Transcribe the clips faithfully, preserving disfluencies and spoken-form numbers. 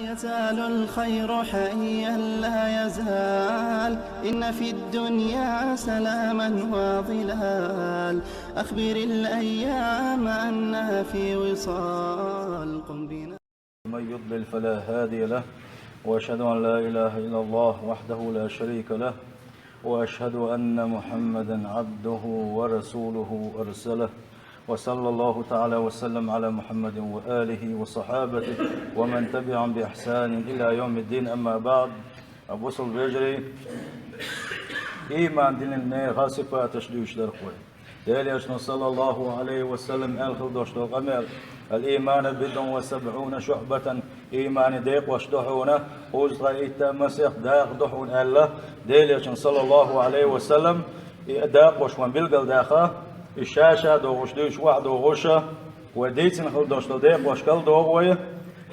يزال الخير حيا لا يزال، إن في الدنيا سلاما وظلال، أخبر الأيام أنها في وصال، قم بنا. من يضلل فلا هادي له، وأشهد أن لا إله إلا الله وحده لا شريك له، وأشهد أن محمدا عبده ورسوله أرسله، وصلى الله تعالى وسلم على محمد وآله وصحابته ومن تبعهم بإحسان إلى يوم الدين، أما بعد. Бусалба вежарий, иман диллина нехан сипаташ дуьйцуш дара вай. Делан Элчано, саллаллаху Ӏалайхи ва саллам, аьлла хила долуш долу къамел: «Ал-ийману бидъун ва сабъуна шуъбатан», иманан декъош ду хьуна, кхузткъе итт а масех дакъа ду хьуна аьлла, Делан Элчано, саллаллаху Ӏалайхи ва саллам, и дакъош вайна билгалдаьккха, и ша-ша догӀуш дуьйцуш, охьадогӀуш, вай дийцина хила долуш долу декъош кхоьллина догӀу вай.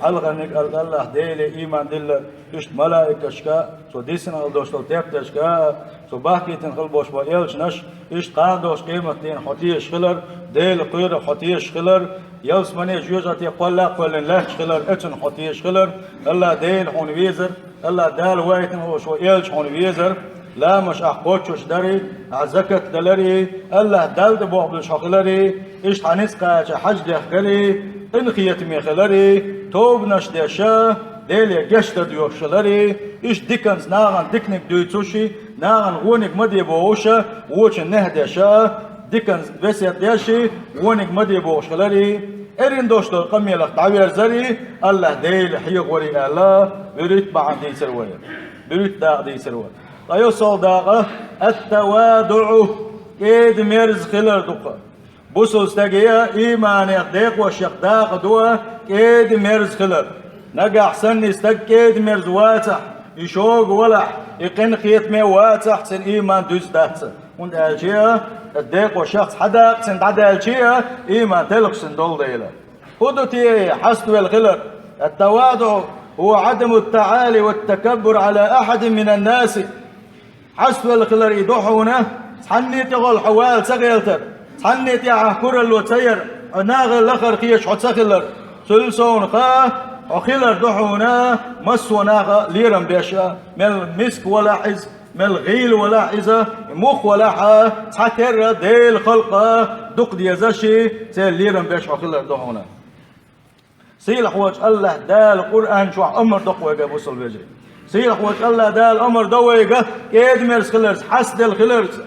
Хьалхарниг АллахӀ Деле иман диллар, иштта малаикашка, цо дисина хила долуш долу тептаршка, цо бахкийтина хила болуш болу элчанаш, иштта кхана долуш къематдийнахь хьо тешаш хилар, Делан кхоьрах хьо тешаш хилар, ялсамане жоьжахате кхолла а кхоьллина лаьтташ хилар, оцунна хьо тешаш хилар, АллахӀ Дела хьуна везар, АллахӀ Дала вайтина волуш волу элча хьуна везар, ламазаш ахь кхоччуш дарий, ахь закат даларий, АллахӀ Далла тӀе бохбуьйлуш хьо хиларий, иштта хьан ницкъ кхача хьаж дехкарий, къинхетаме хиларий, тобанаш деш, Деле гечдар доьхуш хиларий, иштта диканца нахана диканиг дуьйцуший, нахана вониг ма де бохуша, вочун нехь деша, диканца весет деший, вониг ма де бохуш хиларий, эрна долуш долу къамелах дӀаверзарий, АллахӀ Дела хьехорий аьлла, буьритта бахьана дийцар вай. Буьритта дакъа дийцар вай. Ткъа йоссал дакъа, ат-тавадуъу, кӀеда-мерза хилар ду-кха. Бусалба стаге иманех декъошех дакъа ду кӀеда-мерза хилар. Нагахь санна и стаг кӀеда-мерза вацахь, и шога валахь, и къинхетаме вацахь, цуьнан иман дуьзна дац. ХӀунда аьлча, декъошех цхьа дакъа цуьнан дӀадаьлча, иман телхаш цуьнан долу дела. ХӀун ду те хьаставелла хилар? Ат-тавадуъу хӀува Ӏадаму ат-таӀали ва ат-такаббур Ӏала ахьадин мина ннаси. Хьаставелла хилар и ду хьуна, цхьанне тӀехула хьо вала ца гӀелтар, цхьанне тӀехь ахь куралла ца яр, хьо нахана лахара хеташ хьо ца хилар. Цул совнаха хьо хилар ду хьуна, массо а наха лерам беш а, мел миска валахь иза, мел гӀийла валахь иза, муха валахь а, цхьатерра Делан халкъа дукха дезаший, церан лерам беш хьо хилар ду хьуна. Сийлахь волчу АллахӀ Дала Къуръан чохь омра до-кх вайга, бусалба вежарий. Сийлахь волчу АллахӀ Дала омра до вайга кӀеда-мерза хиларца, хьаставелла хиларца.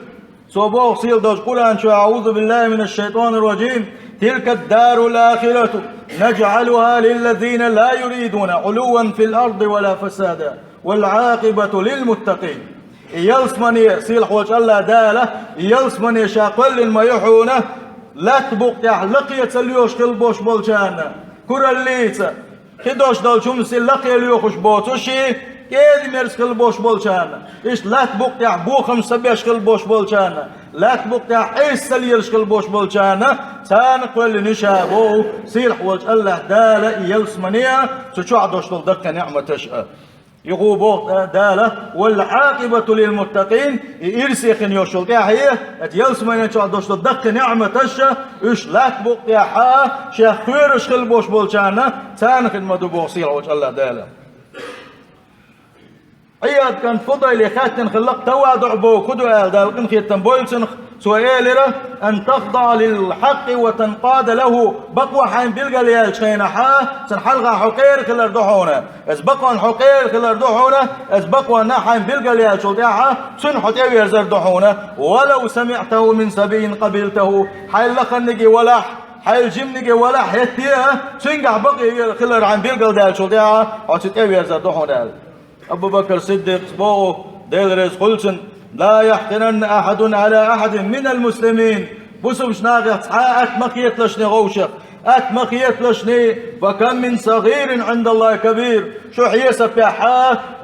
Цо боху сийлахь долчу Къуръан чохь: «АӀузу биллахӀи минаш-шайтӀанир-ражим. Тилкад-дарул-ахирату наджӀалухӀа лиллазина ла юридуна Ӏулувван фил-арди ва ла фасада. Вал-Ӏакъибату лил-муттакъин». И ялсамане, сийлахь волчу АллахӀ Дала, и ялсамане ша кхоьллина ма ю хьуна, лаьтта букъа тӀехь лакхе ца лоьхуш хила болуш болчарна, кураллица, кхидолуш долчу хӀуманца лакхе лоьхуш боцуш, кӀеда-мерза хила болуш болчарна, иштта лаьтта букъа тӀехь бохам ца беш хила болуш болчарна, лаьтта букъа тӀехь Ӏеса ца лелаш хила болуш болчарна, царна кхоьллина ю ша боху сийлахь волчу АллахӀ Дала и ялсамане, цу чохь долуш долу даккхий неӀматаш а. Юха боху Дала: «Вал-Ӏакъибату лил-муттакъин», и ирсе хин йолуш йолу тӀаьхье, оцу ялсаманин чохь долуш долу даккхий неӀматаш, уьш лаьтта букъа тӀехь шех кхоьруш хила болуш болчарна, царна хин ма ду боху сийлахь волчу АллахӀ Дала. Ӏияд кӀант Фудайле хаьттина хилла-кх тавадуъ боху хӀун ду аьлла, Дала къинхетам бойла цунах. Цо элира: «Ан тахдаӀа лил-хьакъкъи ва танкъада лахӀу». Бакъо хьайна билгалъяьллачу хенахь, цунна хьалха хьо кхера хилар ду хьуна. Иза бакъонна хьо кхера хилар ду хьуна, иза бакъонна хьайна билгалъяьллачул тӀаьхьа цунна хьо тӀеверзар ду хьуна. «Ва лав самиӀтахӀу мин сабиййин къабилтахӀу». Хьайн лахарниг а валахь, хьайн жиманиг а валахь, хӀетте а цуьнгахь бакъо хилар хьайна билгалдаьллачул тӀаьхьа хьо цу тӀеверзар ду хьуна аьлла. Абу Бакр Сиддикъас боху, Дела реза хуьлда цунна: «Ла яхькъиранна ахьадун Ӏала ахьадин минал муслимин». Бусалбачу нахах цхьа а атта ма хеталашний вовшах, атта ма хеталашний, «фа кам мин сагӀирин ӀиндаллахӀи кабир». Шу хьесапехь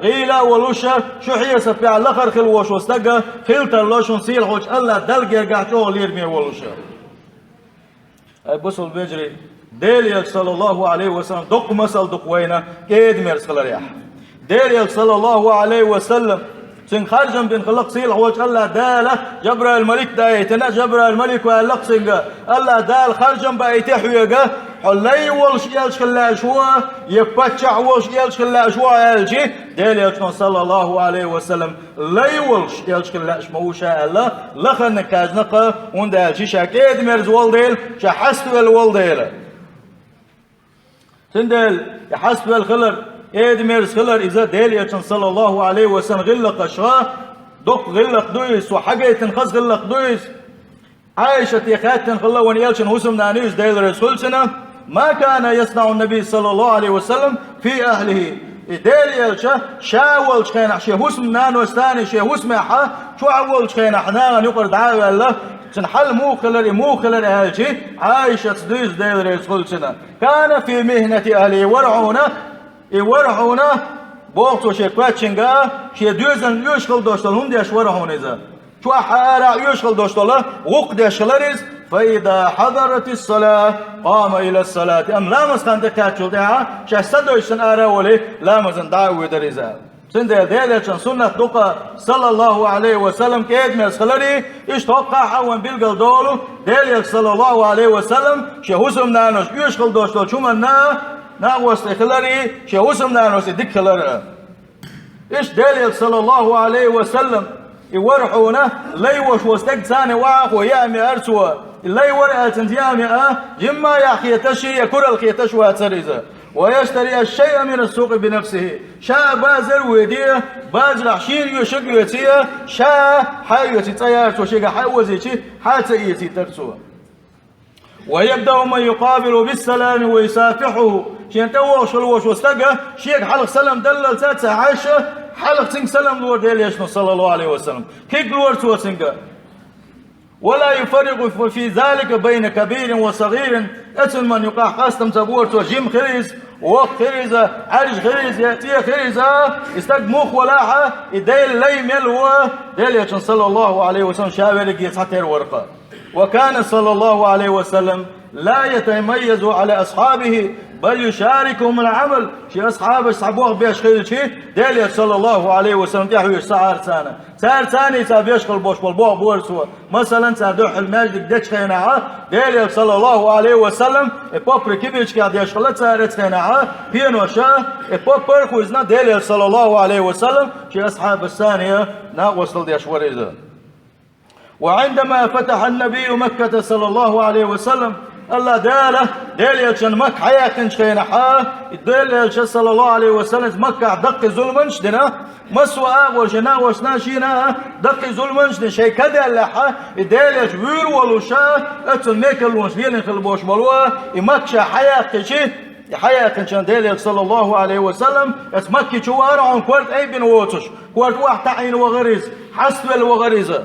гӀийла а волуша, шу хьесапехь лахара хила волуш волу стага хила тарло шуна сийлахь волчу АллахӀ Далла гергахь чӀогӀа лераме волуша. Ай, бусалба вежарий, Делан Элча, саллаллаху Ӏалайхи ва саллам, доккха масал ду-кх вайна кӀеда-мерза хиларехь. Делан Элча, саллаллаху Ӏалайхи ва саллам, цуьнга харжам бина хилла-кх сийлахь волчу АллахӀ Дала, Жабраил малик даийтина, Жабраил малико аьлла-кх цуьнга: «АллахӀ Дала харжам баийти хьоьга, хьо лай волуш элча хила лаьаш ву, я паччахь волуш элча хила лаьаш ву аьлча, Делан элчано, саллаллаху Ӏалайхи ва саллам, лай волуш элча хила лаьаш ма ву ша аьлла, лаханна кхаьжна-кха, хӀунда аьлча ша кӀеда-мерза волу дела, ша хьаставелла волу дела. Цундела и хьаставелла хилар, кӀеда-мерза хилар иза Делан элчан, саллаллаху Ӏалайхи ва саллам, гӀиллакхашха доккха гӀиллакх ду иза, цо хьагайтина хаза гӀиллакх ду иза. Ӏайшате хаьттина хилла вайн элчан хӀусамнана иза, Дела реза хуьлда цунна: «Ма кана яснаӀу ннабий, саллаллаху Ӏалайхи ва саллам, фи ахлихи». И Делан элча ша волчу хенахь шен хӀусамнанас, цуьнан шен хӀусамехь чохь волчу хенахь нахана юкъара дӀа а ваьлла, цуьнан хьал муха хилар, и муха хилар аьлча, Ӏайшатас дуьйцу, Дела реза хуьлда цунна. «Кана фи михнати ахлихи», вара хьуна, и вара хьуна, боху цо шен коьртачуьнга, шен доьзална оьшуш хила долуш долу хӀума деш вара хьуна иза. Чохь а, ара а оьшуш хила долуш долу гӀуллакх деш хилар иза. «Фа иза хьадарати ссала, къама ила ссалати». Амма ламаз хан тӀекхаьччул тӀаьхьа, шаьш са доьжча санна ара а волий, ламазна дӀа а воьдура иза. Цундела Делан элчан суннат ду-кха, саллаллаху Ӏалайхи ва саллам, кӀеда-мерза хилари, иштта хӀокхахь а вайн билгал долу, Делан элча, саллаллаху Ӏалайхи ва саллам, шен хӀусамнанас оьшуш хила долуш долчу хӀуманна накъостий хилари, шен хӀусамнанас и дика хилар а. Иштта Делан элча, саллаллаху Ӏалайхи ва саллам, и вара хьуна, лай волуш волу стаг цуьнан охьахо яа меара цо. И лай вара аьлла цуьнца яа меа, жимма яхь хеташ я куралла хеташ вацара иза. «Ва яштари аш-шайъа мина ссукъи би нафсихи». Ша а базар а воьдий, базарахь шена оьшург а оьций, ша а хьа а оьций, цӀа яра цо шегахь хьа а озийчи, хьа а ца эцийтара цо. «Ва ябдау ман юкъабилу биссалами ва юсафихьуху». Шена тӀевогӀуш хила волуш волу стага шега хьалха салам даллалц а ца хьаьжча, хьалха цуьнга салам лора Делан элчано, саллаллаху Ӏалайхи ва саллам. Куьг лора цо цуьнга. «Ва ла юфаррикъу фи залика байна кабирин ва сагӀирин». Оцунна юкъахь къастам ца бора цо, жима хир иза, воккха хир иза, Ӏаьржа хир иза, я цӀе хир иза, и стаг муха валахь а, и Делан лай мел ву, Делан элчано, саллаллаху Ӏалайхи ва саллам, ша верриге цхьатерра вара-кха. «Ва кана, саллаллаху Ӏалайхи ва саллам, ла ятамайязу Ӏала асхьабихи, бал юшарикухумул Ӏамал». Шен асхьабаш цхьа болх беш хилчи, Делан элча, саллаллаху Ӏалайхи ва саллам, тӀехьоьжуш ца Ӏара царна. Цара царний цхьа беш хила болуш болу болх бора цо. Масалан, цара дуьххьал маьждиг дечу хенахь а, Делан элча, саллаллаху Ӏалайхи ва саллам, и поппар кибичкех деш хилла цара оцу хенахь а, пенош а, и поппар а хуьйзина, Делан элча, саллаллаху Ӏалайхи ва саллам, шен асхьабашца цхьаьна накъосталла деш вара иза. «Ва Ӏиндама фатахьа ннабийю Макката, саллаллаху Ӏалайхи ва саллам». АллахӀ Дала Делан элчанна Макка хьаяьккхинчу хенахь а, и Делан элча, саллаллаху Ӏалайхи ва саллам, Маккахь даккхий зуламаш а дина, массо а агӀор шен накъосташна а, шена а даккхий зуламаш а дина, шайн ка даьллехь а, и Делан элча вуьйр а волуш а, оццул мекарлонаш лелийна хила болуш болу, и Макка ша хьаяьккхичи, и хьаяьккхинчу хенахь Делан элча, саллаллаху Ӏалайхи ва саллам, оцу Макки чу вахара хьуна корта айбина воцуш, корта охьатаӀийна вахара иза, хьаставелла вахара иза.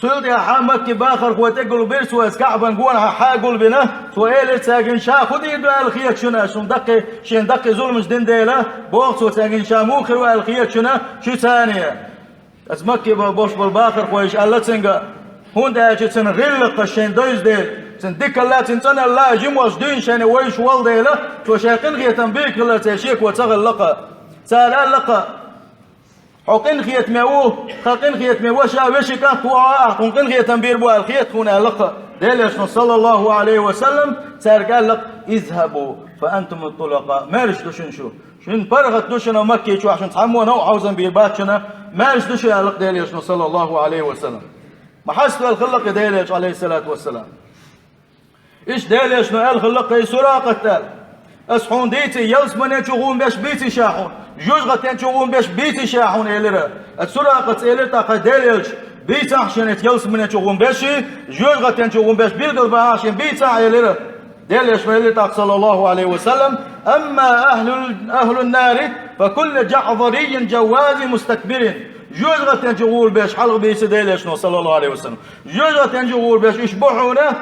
Цул тӀаьхьа Макки бахархой тӀе гулбира цо, иза КаӀбан гонахьа хьа а гулбина, цо элира цаьргина: «Ша хӀун дийр ду аьлла хета шуна, шуна даккхий, шена даккхий зуламаш дина дела?» Боху цо цаьргина: «Ша муха хир ву аьлла хета шуна, шуьца цхьаьна?» Иза Макки бо-, бош болу бахархоша аьлла цуьнга, хӀунда аьлча цуьнан гӀиллакхаш шайна девза дела, цуьнан дикалла, цуьнан цӀаналла жималш дуьйна шайна вевзаш волу дела, цо шайн къинхетам бийр хилар церан шеко ца хилла-кха. Цара аьлла-кха: «Хьо къинхетаме ву, тхан къинхетаме ваша, вешин кӀант ву хьо, ахь тхуна къинхетам бийр бу аьлла хета тхуна», аьлла-кха Делан элчано, саллаллаху Ӏалайхи ва саллам, цаьрга аьлла-кха: «Изхьабу, фа антумут тулакъа». Маьрша ду шуна шу. Шуна паргӀат ду шуна Макки чохь, шуна цхьаммо новкъа хьовзам бийр бац шуна, маьрша ду шу, аьлла-кха Делан элчано, саллаллаху Ӏалайхи ва саллам. Ма хьаставелла хилла-кха и Делан элча, Ӏалайхиссалату вассалам. Иштта Делан элчано аьлла хилла-кха и Суракъатта аьлла: «Ас хьуна дийций, ялсамане чу гӀум беш бийций ша хьуна, жоьжахатен чу гӀум беш бийций ша хьуна?» элира. Аса Суракъатас элира тӀаккха: «Делан элча, бийцахьа шена ялсамане чу гӀум беш, жоьжахатен чу гӀум беш билгал бахьа шена бийцахьа», элира. Делан элчано элира тӀаккха, саллаллаху Ӏалайхи ва саллам: «Амма ахьлул, ахьлун нари, фа куллу жаӀзариййин жаввазин мустакбирин». Жоьжахатен чу гӀур беш хьалха бийцира Делан элчано, саллаллаху Ӏалайхи ва саллам. Жоьжахатен чу гӀур беш уьш бу хьуна,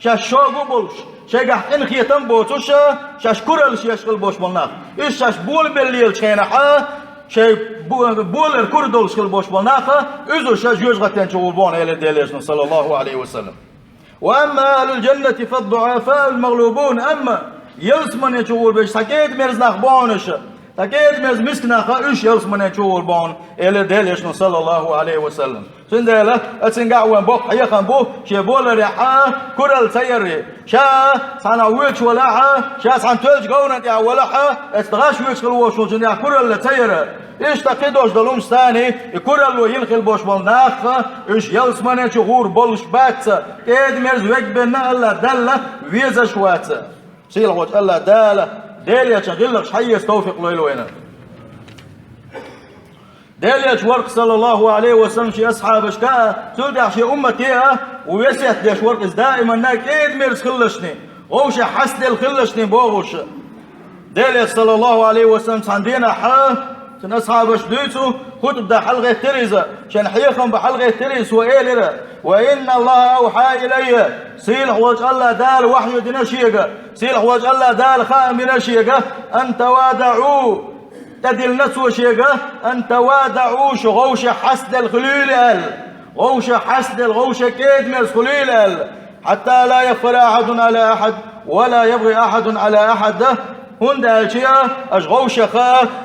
шаьш шога а болуш, шайгахь къинхетам а боцуш, шаьш кураллаш еш хила болуш болу нах. Уьш шаьш болабелла лелачу хенахь, шайн бо-, болар кура долуш хила болуш болу нах, уьш жоьжахатен чу гӀур бу хьуна, элира Делан элчано, саллаллаху Ӏалайхи ва саллам. «Ва амма ахьлул жаннати фад-дуӀафаул магӀлубун». Амма ялсамане чу гӀур беш цхьа кӀеда-мерза нах бу хьуна уьш. Цхьа кӀеда-мерза миска нах уьш ялсамане чу гӀур бу хьуна, элира Делан Элчано, саллаллаху Ӏалайхи ва саллам. Цундела а цуьнгахь вайн боккха хьехам бу, шен боларехь куралла ца ярий. Ша цхьанхьа воьдуш валахь а, ша цхьана тоьллачу говран тӀехь валахь а, эцу дӀаш воьдуш хила волчу тӀехь куралла ца яра. Иштта кхидолуш долу хӀумнаш царний, и куралло йина хила болуш болу нах, уьш ялсамане чу гӀур болуш бац, кӀеда-мерза верг бен а АллахӀ Далла везаш вац. Сийлахь волчу АллахӀ Дала Делан Элчанан гӀиллакхаш хьаэца товфикъ лойла вайна. Делан Элча вара-кх, саллаллаху Ӏалайхи ва саллам, шен асхьабашка а, цул тӀаьхьа шен уммате а весет деш вара-кх иза, даиманна кӀеда-мерза хилалаш, вовшех хьастаделла хилалаш бохуш. Делан Элча, саллаллаху Ӏалайхи ва саллам, цхьана дийнахь, цуьнан асхьабашка дуьйцу хутба дан хьалагӀеттира иза, шен хьехам бан хьалагӀеттира иза, цо элира: «Ва инна АллахӀа авхьа илаййа», сийлахь волчу АллахӀ Дала вахьйу дина шега, сийлахь волчу АллахӀ Дала хаам бина шега: «Ан тавадаӀу», тӀедиллина цо шега: «Ан тавадаӀу», шу вовшех хьастаделла хуьлийла аьлла, вовшех хьастаделла, вовшех кӀеда-мерза хуьлийла аьлла. «Хьатта ла яфхара ахьадун Ӏала ахьад, ва ла ябгӀи ахьадун Ӏала ахьад», хӀунда аьлча аша вовшех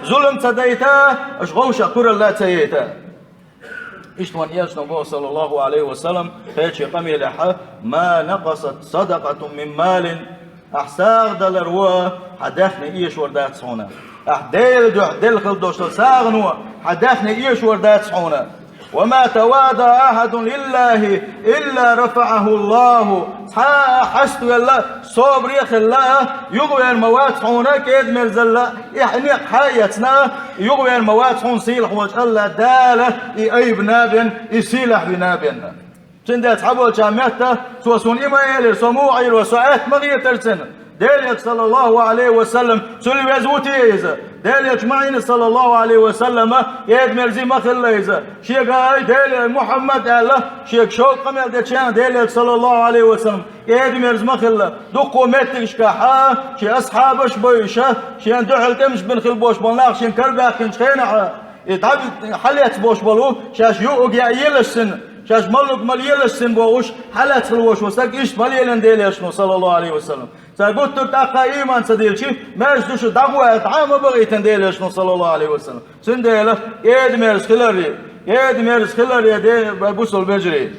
зулам ца дайта, аша вовшех куралла ца яйта. Иштта вайн Элчано боху, саллаллаху Ӏалайхи ва саллам, кхечу къамелехь: «Ма накъасат садакъатун мин малин». Ахь сагӀа далар вон хьан даьхни эшор дац хьуна. Ахь Делан дуьхьа делла хила долуш долу сагӀано хьан даьхни эшор дац хьуна. «Ва ма тавадаӀа ахьадун лиллахӀи илла рафаӀаху АллахӀу». Цхьа а хьаставелла, собаре а хилла, юхавер ма вац хьуна кӀеда-мерзалла, и хьан некъ хьа а эцна, юхавер ма вац хьуна сийлахь волчу АллахӀ Дала и айба набен, и сийлахь вина бен. Цундела цхьаболчарна моьтту, цо суна и ма элира, со муха Ӏийр вара, со атта ма хетара цуьнан. Делан Элча, саллаллаху Ӏалайхи ва саллам, цул веза ву те иза? Делан Элча ма Ӏийна, саллаллаху Ӏалайхи ва саллама, кӀеда-мерза ма хилла иза. Шега: «Ай, Делан Мухьаммад», аьлла, шега шовзткъа къамел дечу хенахь Делан Элча, саллаллаху Ӏалайхи ва саллам, кӀеда-мерза ма хилла. Дуккха меттигашкахь шен асхьабаш а бевзаш, шена дуьхьал тӀемаш бина хила болуш болу нах шен карабаьхкинчу хенахь, и дӀа хьалаьцна болуш болу, шаьш юург яа елаш цуьнан, шаьш малуг мала елаш цуьнан бохуш, хьалаьцна хила волуш волу стаг иштта ма лелийна Делан Элчано, саллаллаху Ӏалайхи ва саллам. Цара гуттар а тӀаккха ийман ца дилчи, маьждигаш чу дӀагӀо аьлла, дӀа а ма бахийтина Делан Элчано, саллаллаху Ӏалайхи ва саллам. Цундела кӀеда-мерза хиларе, кӀеда-мерза хиларе де, бусалба вежарий.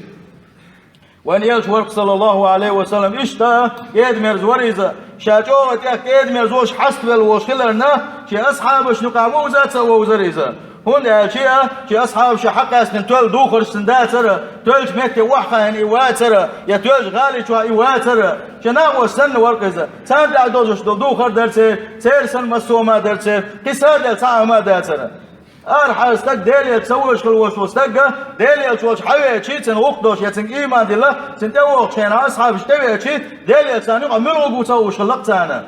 Вайн Элча вара-кх, саллаллаху Ӏалайхи ва саллам, иштта кӀеда-мерза вара иза. Ша чӀогӀа тӀех кӀеда-мерза волуш, хьаставелла волуш хиларна, шен асхьабашна юкъахь вовза а ца вовзара иза. ХӀунда аьлча а, шен асхьабаша хьакъаьстина тоьлла духарш цуьнан дацара, тоьллачу метте охьахаийна и вацара, я тоьллачу гӀали чохь и вацара. Шен накъост санна вара-кх иза. Царна тӀехь дозуш долу духар дара церан, церан санна массо а ма дара церан, кхин саделла цхьа а ма дацара. Арахьара стаг, Делан Элча ца вожуш хила волуш волу стаг, Делан Элча волчу хьавеачий, цуьнан гӀуллакх долуш, я цуьнга ийман дилла, цуьнан тӀевогӀучу хенахь асхьабаш тӀевеачий, Делан Элча царна юкъахь муьлхарг ву ца хууш хилла-кх царна.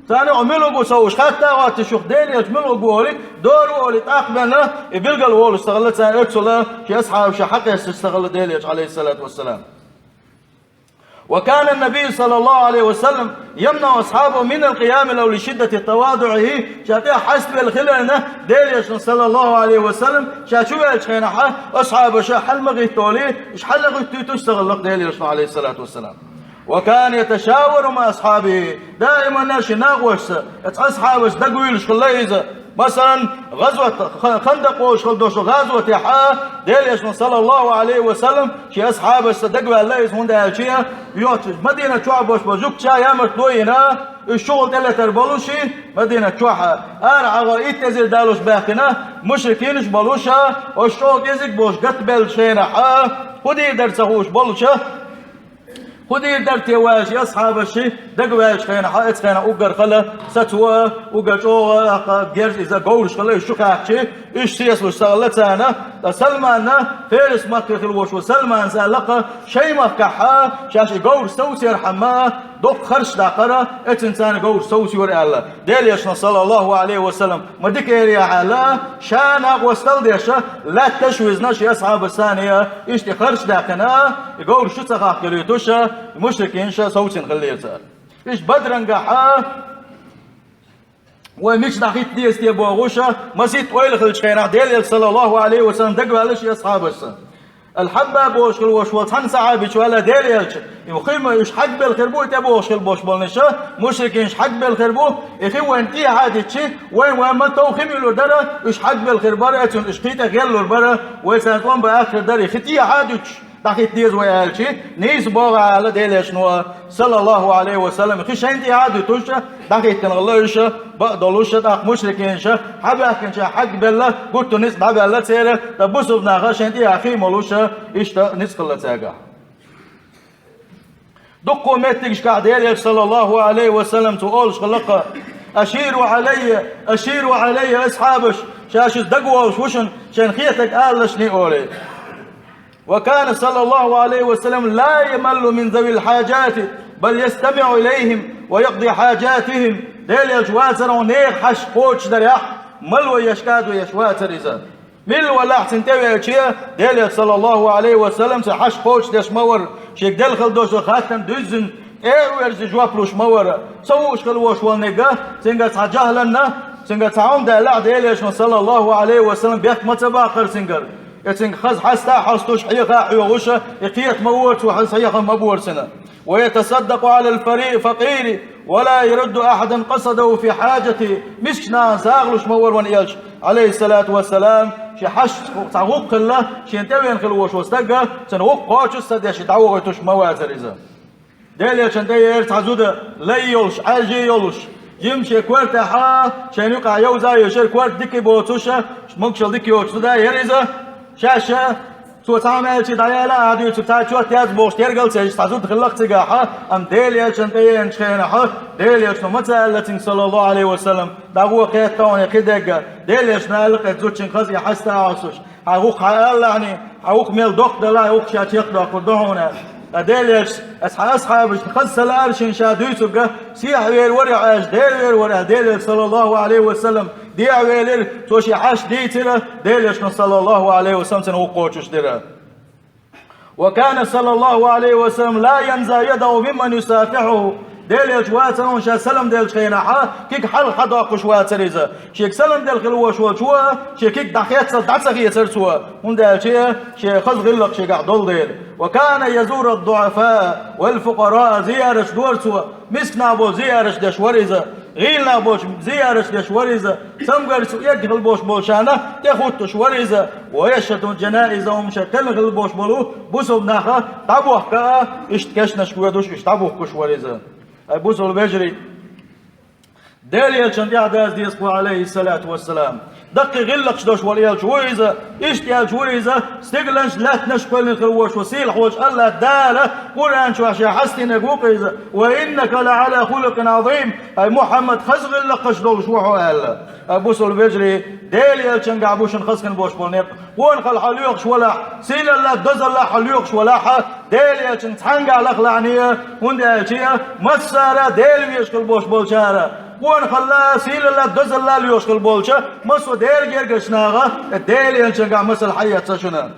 Царна юкъахь муьлхарг ву ца хууш, хатта а хӀоттийша, юха Делан Элча муьлхарг ву олий, дора ву олий, тӀаккха бен а, и билгал волуш ца хилла царна, оццул шен асхьабаша хьакъаьсташ ца хилла Делан Элча, Ӏалайхиссалату вассалам. وكان النبي صلى الله عليه وسلم يمنع أصحابه من القيام له لشدة تواضعه. Ша тӀехь хьаставелла хиларна, Делан Элчано, саллаллаху Ӏалайхи ва саллам, ша чу ваьллачу хенахь, асхьабаша хьала ма гӀиттолий, уьш хьала гӀиттуьйтуш ца хилла-кх Делан Элчано, Ӏалайхиссалату вассалам. وكان يتشاور مع أصحابه. Даиманна шен накъошца, оцу асхьабашца дагавуьйлуш хилла иза. Масалан, гӀазват, ха-, Хандакъ олуш хилла долчу гӀазватехь а, Делан Элчано, саллаллаху Ӏалайхи ва саллам, шен асхьабашца дагаваьлла иза, хӀунда аьлча а, йоцу Мадинат чохь болуш болу жуьгташа ямартло а йина, уьш чухула тӀелетар болуш, Мадинат чохь а, арахьа гӀо итт эзар далуш баьхкина, мушрикинаш а болуш, оцу чӀогӀа кӀезиг болуш гатбеллачу хенахь а, хӀун дийр дара ца хууш болчу, хӀун дийр дара те ваьлча, и асхьабаш дагаваьллачу хенахь, оцу хенахь уггар хала сацо, уггар чӀогӀа, тӀаккха герз иза говраш хала, уьш чу кхаьччи, уьш сесалуш ца хилла царна. Ткъа Салманна, Ферис-махкахь хила волуш волу Салманас аьлла-кх, шайн махкахь шаьш и говраш совцорхьама, доккха харш даккхара, оцунна царна говраш совцайора аьлла. Делан Элчано, саллаллаху Ӏалайхи ва саллам, ма дика эр яхьа аьлла, ша накъостал а деш, лаьтташ а визна, шен асхьабашца цхьаьна иштта харш даьккхина, и говраш чу ца хахкалуьйтуш, мушрикинаша совцийна хиллера цара. Иштта Бадрангахь вай мича дӀахӀитта деза те бохуш, масийтта ойла хиллачу хенахь, Делан Элча, саллаллаху Ӏалайхи ва саллам, дагаваьлла шен асхьабашца. Аль-Хьаббаб бохуш хила волуш волу цхьана сахьабичо аьлла Делан Элча: «И хи ма уьш хьагбелла хир бу, и тӀебогӀуш хила болуш болу иша, мушрикин иша хьагбелла хир бу, и хи вайн тӀехьа а дитчи, вайн вайн ма тов хи муьйлур дара, уьш хьагбелла хир бара, эцунна уьш кхин тӀе гӀеллур бара, вай сайн тӀом бан аттар дара, и хи тӀехьа а дуьтуш, дӀахӀитта деза вай», аьлчи, нийса богӀу аьлла Делан Элчано, саллаллаху Ӏалайхи ва саллам, хи шайна тӀехьа а дуьтуш, дӀахӀиттина хилла уьш, бакъдолуш, тӀаккха мушрикин иша хьабаьхкинчу хьагбелла, гуттар а ницкъ дӀабаьлла церан, ткъа бусулба наха шайна тӀехьа хи а молуш, иштта ницкъ хилла цаьргахь. Дуккха меттигашкахь Делан Элча, саллаллаху Ӏалайхи ва саллам, цо олуш хилла-кх: «Аширу Ӏалаййа, аширу Ӏалаййа, асхьабаш, ша шуьца дагавогӀуш ву шуна, шайна хетарг алалаш», олий. وكان صلى الله عليه وسلم لا يمل من ذوي الحاجات، بل يستمع إليهم ويقضي حاجاتهم. Делан Элча вацара нехан хьашт кхочушдарехь, мало еш, кӀадо еш вацара иза. Мила валахь цунна тӀевеача, Делан Элча, саллаллаху Ӏалайхи ва саллам, цуьнан хьашт кхочушдеш ма вара, шега делла хила долуш долу хаттарна дуьззина тӀе а верзий жоп луш ма вара. Ца хууш хила волуш волу нигга, цуьнгара цхьа жахӀаланна, цуьнгара цхьа хӀума даьллахь, Делан Элчано, саллаллаху Ӏалайхи ва саллам, бехк ма ца баккхара цуьнгара. И цуьнга хаза хьаста а хьостуш, хьеха а хьоьхуш, и кхета ма вора цо, хьан схьеха ма бора цуьнан. ويتصدق على الفري-، الفقير ولا يرد أحدا قصده في حاجته. Мискачу нахана сагӀа луш ма вара вайн Элча, Ӏалайхиссалату вассалам, шен хьашт цхьа гӀуллакх хилла, шена тӀевеана хила волуш волу стаг, цуьнан гӀуллакх кхочуш а ца деш, дӀавохуьйтуш ма вацара иза. Делан Элчанна тӀеяра цхьа зуда, лай йолуш, Ӏаьржий йолуш, жимма шен коьртехь, шайна юкъахь йовза а йолуш яра, корта дика боцуш, могушалла дика йоцуш зуда яра иза. Шаьш, цо цхьа хӀума аьлча дӀаяла а дуьйцург, цхьа чот яц бохуш, тергал ца еш цхьа зуда хилла-кх цигахь, амма Делан Элчанна тӀееанчу хенахь, Делан Элчано ма ца аьлла цуьнга, саллаллаху Ӏалайхи ва саллам, дӀагӀо, кхета хьуна и кхидерг. Делан Элчано аьлла-кх оцу зудчуьнга хаза и хьаста а хьостуш: «Хьан гӀуллакх хьан алалахьаний, хьан гӀуллакх мел доккха далахь, хьан гӀуллакх ша чекхдоккхур ду хьуна». Ткъа Делан Элча, аса хьан асхьабашна хаза ца лаьара шена ша дуьйцург, сехьа вер вара, Ӏаьржа Дела вер вара, аьлла, Делан Элча, саллаллаху Ӏалайхи ва саллам, дехьа велира, цо шен хьашт дийцира, Делан Элчано, саллаллаху Ӏалайхи ва саллам, цуьнан гӀуллакх кхочушдира. وكان صلى الله عليه وسلم لا ينزع يده ممن يصافحه. Делан Элча вацара ша салам деллачу хенахь, куьг хьалха хьадоккхуш вацара иза. Шега салам делла хила волуш волчо, шен куьг дӀахеццалц дӀа ца хецара цо, хӀунда аьлча шен хаза гӀиллакх шегахь долу дела. وكان يزور الضعفاء والفقراء. Зиярташ дора цо, мисканах болчу зиярташ деш вара иза, гӀийланах болчу зиярташ деш вара иза, цамгарца эгна хила болуш болчарна тӀехуттуш вара иза, ويشهد جنائزهم, шайн кхелхина хила болуш болу бусулба нах дӀабохка а, иштта кешнашка воьдуш, иштта дӀабухкуш вара иза. Ай, бусулба вежарий, Делан Элчанна тӀаьхьа даза деза-кх вай, Ӏалайхиссалату вассалам. Даккхий гӀиллакхаш долуш волу Элча ву иза, иштта Элча ву иза, стигланаш, лаьттанаш кхоьллина хила волуш ву, сийлахьволчу АллахӀ Дала Къуръан чохь шен хьастийнарг ву-кх иза: «وإنك لعلى خلق عظيم». Ай, Мухьаммад, хаза гӀиллакхаш долуш ву хьо аьлла. Ай, бусулба вежарий, Делан Элчангахь бу шуна хаза хила болуш болу некъ. Къонахалла хьо лоьхуш валахь, сийлалла, дозалла хьо лоьхуш валахь, Делан Элчанна цхьаьнгахь лахалахьаний, хӀунда аьлча массара а Дела везаш хила болуш болчара, къонахалла, сийлалла, дозалла лоьхуш хила болчу массо а Делан гергарчу наха Делан Элчангахь масал хьаэца шуна.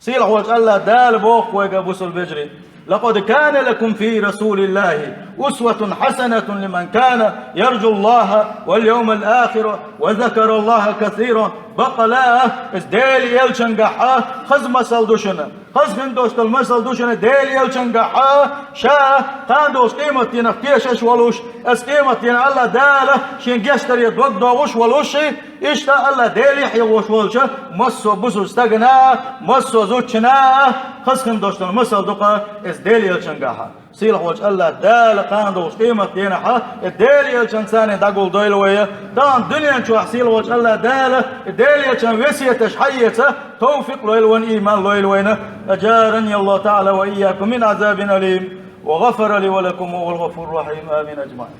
Сийлахьволчу АллахӀ Дала боху-кх вайга, бусулба вежарий: «لقد كان لكم في رسول الله أسوة حسنة لمن كان يرجو الله واليوم الآخر وذكر الله كثيرا». Баккъала, иза Делан Элчангахь хаза масал ду шуна. Хаза хин долуш долу масал ду шуна Делан Элчангахь, ша кхана долуш къематдийнах тешаш волуш, аса къематдийнахь АллахӀ Дала шен гечдаре дог догӀуш волуш, иштта АллахӀ Деле хьехош волчу массо а бусулба стагана, массо а зудчуьнга хаза хин долуш долу масал ду-кх иза Делан Элчангахь. Сийлахьволчу АллахӀ Дала кхана долуш къематдийнахь и Делан Элчанца царна дӀагулдойла вай, тахана дуьнен чохь сийлахьволчу АллахӀ Дала и Делан Элчан весеташ хьаэца товфикъ лойла вайна, ийман лойла вайна. أجارني الله تعالى وإياكم من عذاب أليم، وغفر لي ولكم، وهو الغفور الرحيم. آمين أجمعين.